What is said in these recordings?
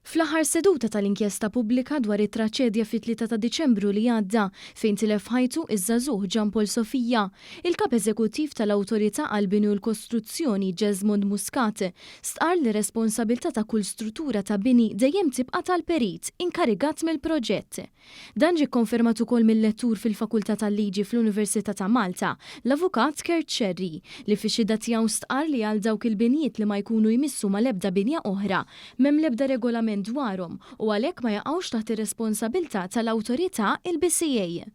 Fl-aħħar seduta tal-inkjesta pubblika dwar it-traċedja fit-3 ta' Diċembru li għadda fejn tilef ħajtu iż-żagħżugħ Jean Paul Sofia, il-Kap Eżekuttiv tal-Awtorità għall-Bini u l-Kostruzzjoni Jesmond Muscat stqarr li r-responsabilità ta' kull struttura ta' bini dejjem tibqa' tal-perit inkarigat mill-proġett. Dan ġie kkonfermat ukoll mil-lettur fil-Fakultà tal-Liġi fl-Università ta' Malta, l-Avukat Kurt Scerri, li fix-xhieda tiegħu stqarr li għal dawk il-binjiet li ma jkunu jmissu mal-ebda binja oħra, m'hemm l-ebda regolament dwarhom u għalhekk ma jaqgħux taħt ir-responsabilità tal-Awtorità, il-BCA.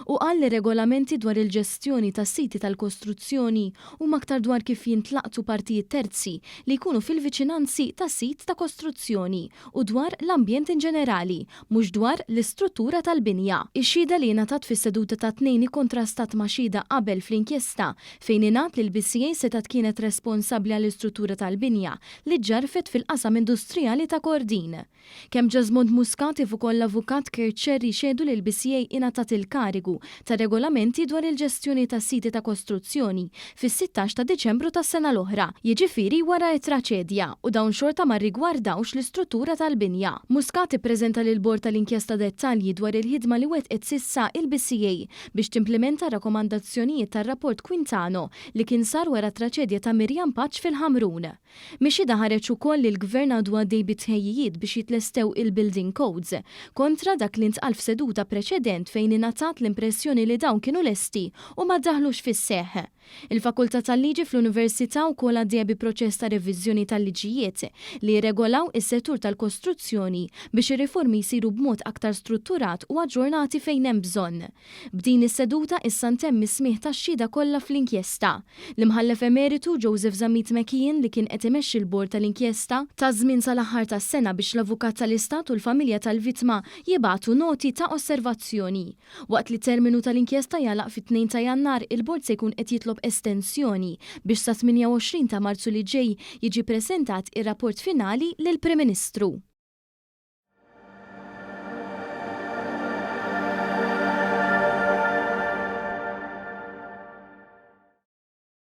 Hu qal li r-regolamenti dwar il-ġestjoni ta' siti tal-kostruzzjoni huma aktar dwar kif jintlaqtu partijiet terzi li jkunu fil-viċinanzi ta' sit ta' kostruzzjoni u dwar l-ambjent inġenerali, mhux dwar l-istruttura tal-binja. Ix-xhieda li ingħatat fis-seduta tat-Tnejn ikkontrastat ma' xhieda qabel fl-inkjesta fejn ingħad li l-BCA setgħet kienet responsabbli għall-istruttura tal-binja li ġġarrfet fil-qasam industrijali ta' Kordin. Kemm Jesmond Muscat kif ukoll l-Avukat Kurt Scerri xehdu li l-BCA ingħatat il-karigu ta' regolamenti dwar il-ġestjoni ta' siti ta' kostruzzjoni fis-16 ta' Diċembru tas-sena l-oħra, jiġifieri wara t-traċedja, u dawn xorta ma rrigwardawx l-istruttura tal-binja. Muscat ippreżenta lill-Bord tal-Inkjesta dettalji dwar il-ħidma li wettqet s'issa il-BCA biex timplimenta r-rakomandazzjonijiet tar-rapport Quintano li kien sar wara t-traċedja ta' Miriam Pace fil-Ħamrun. Mix-xhieda ħareġ ukoll li l-Gvern għadu għaddej bit-tħejjijiet biex jitlestew il-building codes, kontra dak li ntqal f'seduta preċedent fejn ingħatat l-impressjoni li dawn kienu lesti u ma ddaħħlux fis-seħħ. Il-Fakultà tal-Liġi fl-Università wkoll għaddejja bi proċess ta' reviżjoni tal-liġijiet li jirregolaw is-settur tal-kostruzzjoni biex ir-riformi jsiru b'mod aktar strutturat u aġġornati fejn hemm bżonn. B'din is-seduta issa ntemm is-smigħ tax-xhieda kollha fl-inkjesta. L-Imħallef Emeritu Joseph Zammit McKeon li kien qed imexxi l-bord tal-inkjesta, ta żmien sal-aħħar tas-sena biex l-avukat tal-Istat u l-familja tal-vittma jibagħtu noti ta' osservazzjoni. Waqt li t-terminu tal-inkjesta jagħlaq fit-2 ta' Jannar, il-bord se jkun qed jitlob estensjoni biex sat-28 ta' Marzu li ġej jiġi ppreżentat ir-rapport finali lill-Prim Ministru.